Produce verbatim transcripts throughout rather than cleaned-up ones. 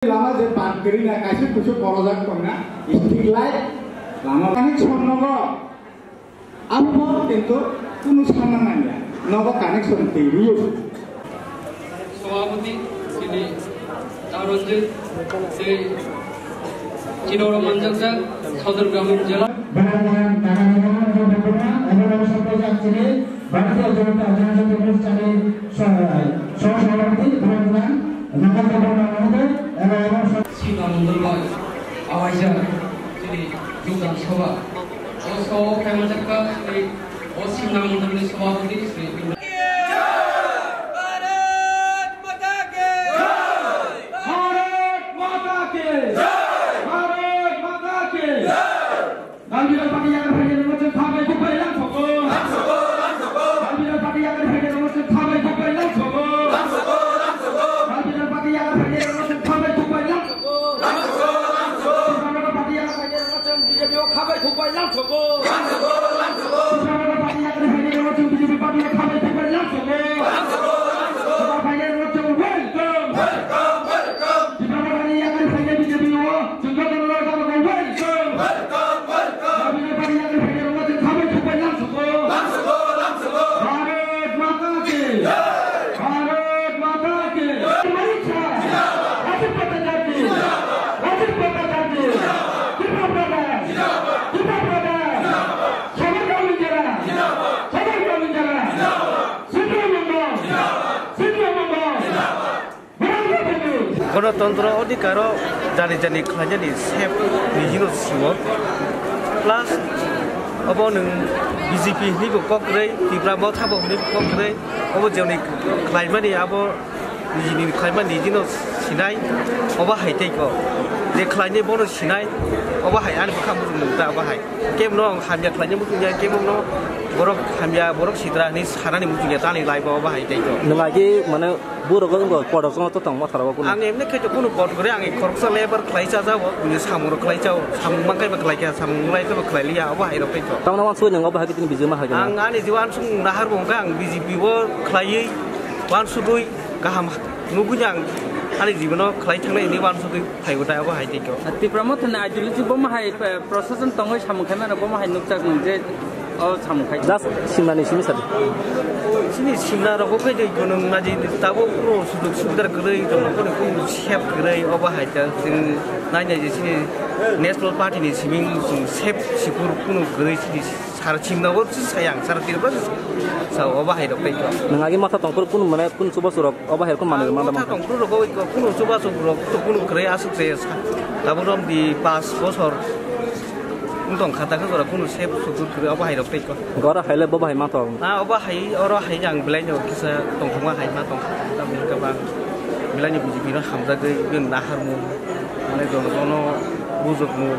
Lama je ban kwrwi na kaisa kusu borojak tongna, street light, lama connection nogo. Abo bo kintu kunu sana nangya, nogo connection twi rwio. সভাপতি শ্রী তারঞ্জিত, শ্রী চিররঞ্জন স্যার, সদর গ্রামীণ জেলা। ভারতীয় জনতা জনজাতি মোর্চার সহ সভাপতি বিরাজমান নগর কর্মকর্তা মহোদয় এবং আমার সহ- শিবা মণ্ডল বা আওয়াজা, শ্রী যোগদান সভা। ও সহ প্রেমচক্র শ্রী, ও শিবনা মণ্ডলের সভাপতি শ্রী भारत माता की जय। भारत माता की जय। भारत माता की जय। Dalbidal party yakarphainai rokno chwng kha bai thuk bai lang sokgo. Dalbidal party yakarphainai rokno chwng kha bai thuk bai lang sokgo. Dalbidal party yakarphainai rokno chwng kha bai thuk bai lang sokgo. Tipra Motha party yakarphainai rokno chwng B J P o kha bai thuk bai lang sokgo. Tipra Motha party yakarphainai rokno chwng B J P party o kha bai thuk bai lang sokgo. Yakarphainai rokno chwng welcome. Tipra Motha ni yakarphainai B J P o chwng jotono welcome. Dalbidal party yakarphainai rokno chwng kha bai thuk bai lang sokgo. Bharat Mata ki! Bharat Mata ki! Amit Shah! Rajiv Bhattacharya! Rajiv Bhattacharya! Tipra Motha! Tipra Motha! Sagar Kaunijara! Sagar Kaunijara! Sudra Mongol! Sudra Mongol! Ganatantro odhikaro jani jani khlainani sep nijino sio. Plus obo nwng B J P hwnwi bo kok kwrwi, Tipra Motha bo hwnwi bo kok kwrwi, obo joni khlaimani abo nijini khlaimani nijino sinai, obo hai tei kok. Je khlainai bono sinai, obo hai ani bwkha muchung nung ta obo hai. Kebo no ang hamya khlaina muchungya, kebo no borok hamya, borok sidra hinwi sanani muchungya, tani lai ba obo hai tei to. Nwng agi mane borok wngkha kotor songno to tongma thara ba kunu. Ang emne khe to kunu kot gore, ang khoroksa lebar khlai cha jao, bini samung rok khlai chao, samung mangkai ba khlai kha, samung lai khe ba khlai liya, obo hai rok tei to. Tamna wansugwi nwng obo hai khe tini bijima hai khe. Ang ani jiwan sung nahar bo wngkha, ang B J P o khlaiwi wansugwi kaham nugwi ang ani jibono khlai thangnai hinwi wansugwi. Phaibo tai abo hai tei kok. Tipra Mothani ideology bomo hai, eh, procession tongwi samung khaimano bomo hai nukjak nung je o samung khai. Just simnani simi sadi. Sini simna rogo khai tei gonung naji tabo kunu suduk sudar kwrwi tongmo kunu kunu sep kwrwi obo hai ta chwng nai nai je sini National Party ni siming chwng sep sikur kunu kwrwi sini. Sara chimna bo se sayang, sara tirba se sa obo hai rok tei. Nang agi matha tongphuru kunu mane kunu chubachu rok obo hai rok mane manda mata mangkha. Tongphuru rok obo kunu chubachu rok to kunu kwrwi aswk se sa. Tabuk rom di pas bosor wng tong kha ta khe jora kunu sep sukur kwrwi obo hai rok tei ko. Gora hai le bo bahai mantho. Na obo hai oro hai ang belai no kisa tongthokma hai ma tong kha. Tamni hwnkhe bang belai ni B J P no hamjagwi bini naharmung mane jono jono bujukmung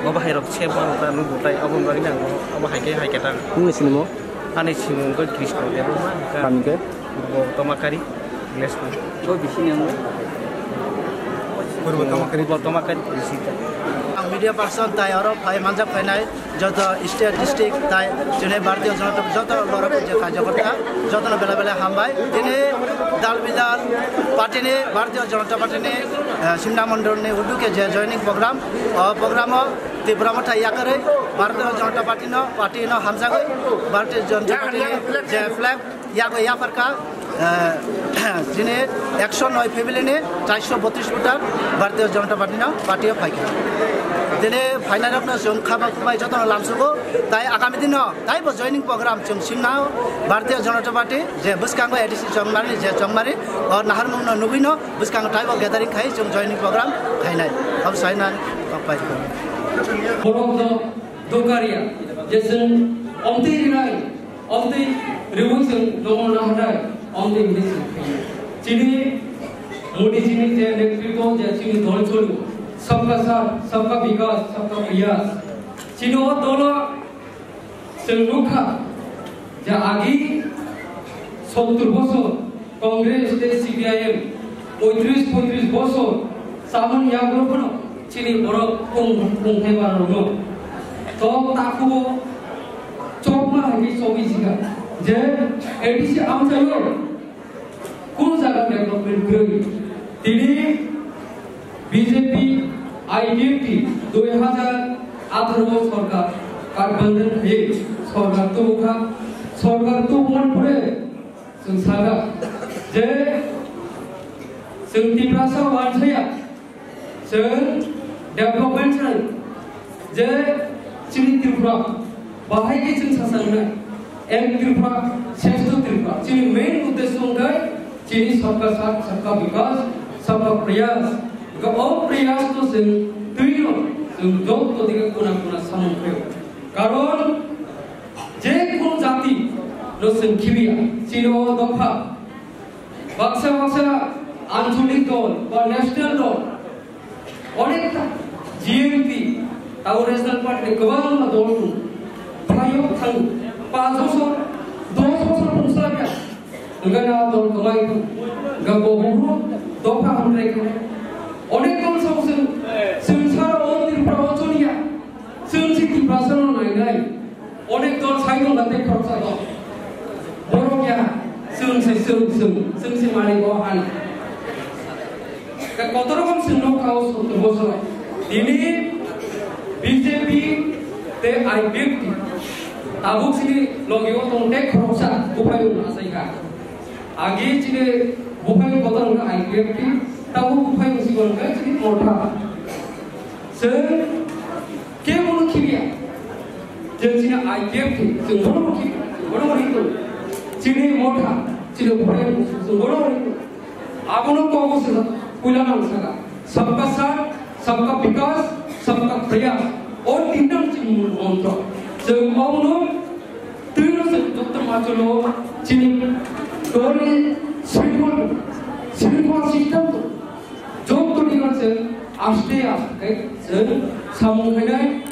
obo hai rok sep ma ta nugo tai obo bagwi ang obo hai khe hai khe ta. Nini sinimo? Ani simung khe Krishna Debbarma, hingkha Kami khe? Bo Tomakari, Glesko. Bo bisini ang. Purbo Tomakari. Purbo Tomakari, Krishna. Ang media person tai oro phai manjak phainai joto state district tai chini Bharatiya Janata joto borok je karyakarta jotono belai belai hambai. Tini dal bidal party ni Bharatiya Janata Party ni, eh, Simna Mondol ni uduke je joining program, o program o Tipra Motha yakarwi Bharatiya Janata Party no, party no hamjagwi Bharatiya Janata Party ni je flag yago yapharkha, eh, chini ekso noi family ni chairso botris voter Bharatiya Janata Party no party o phaikha. Tini phainai rok no chwng khaba khumbai jotono lamsugo, tai agami din no taibo joining program chwng simna o Bharatiya Janata Party je bwskango A D C Chongmari je Chongmari o naharmung no nugwi no bwskango taibo gathering khai chwng joining program khainai. Abo sainani kokpai. Borok no dokaria je chwng omtwi rinai, omtwi riwi chwng jomo naharnai, omtwi hinwi chwng khainai. Chini Modi chini je netritwo je chini dol choli, sabka saath, sabka vikas, sabka prayas. Chini o dolo Chwng nukha je agi sottur bosor Congress tei C P I M poitris poitris bosor chamani yagulo phano chini borok kung kung thai barokno tok takubo chokma hai khe chogwi sikha je A D C amchaio kunu jaga development kwrwi. Tini B J P I P F T dui hazar atharo sorkar Gathbandhan hai sorkar tubukha, sorkar tubumani pore chwng sakha je chwng Tiprasa wansaya, chwng development sanai, je chini Tripura bahai khe chwng sasangnai, Ek Tripura, Shreshtha Tripura. Chini main uddesho wngkha chini Sabka Saath, Sabka Vikas, Sabka Prayas. Hwnkhe o prayas no chwng twino chwng joto diga kuna kuna samung khaio. Karon je kunu jati no chwng khibiya, chini o dopha baksa baksa ancholik dol ba national dol, onekta G M P, tabo national party ni kwbangma dol tongo. Phaio thango, panch bosor, dos bosor pungsla ya. Hwnkhe na dol kwmai tong, hwnkhe bo buphuru dopha hamkrai khe. Onek dol sao chwng, chwng sara o Tripura o choliya. Chwng si Tiprasa no nainai. Onek dol sai tong kha tei khoroksa dol. Borok ya, chwng si, chwng, chwng, chwng si malik o han. Ka kotor rokom chwng no kao sottor bosor. Tini B J P tei I P F T. Tabuk sini logi o tong tei khoroksa buphai wng asai kha. Agi chini buphai kotor wngkha I P F T, tabuk buphai wng si wngkha chini Motha. Chwng kebono khibiya. Chwng chini I P F T, chwng bono khibiya, bono ringo. Chini Motha, chini buphai wng si chwng bono ringo. Abono kobo se puila nang saka. Sabka saath, sabka vikas, sabka prayas. O tinta chini mul montro. Chwng obono twino se doktor machulo chini doli sirkon, sirkon system to. Joto ni se aste aste se samung khainai.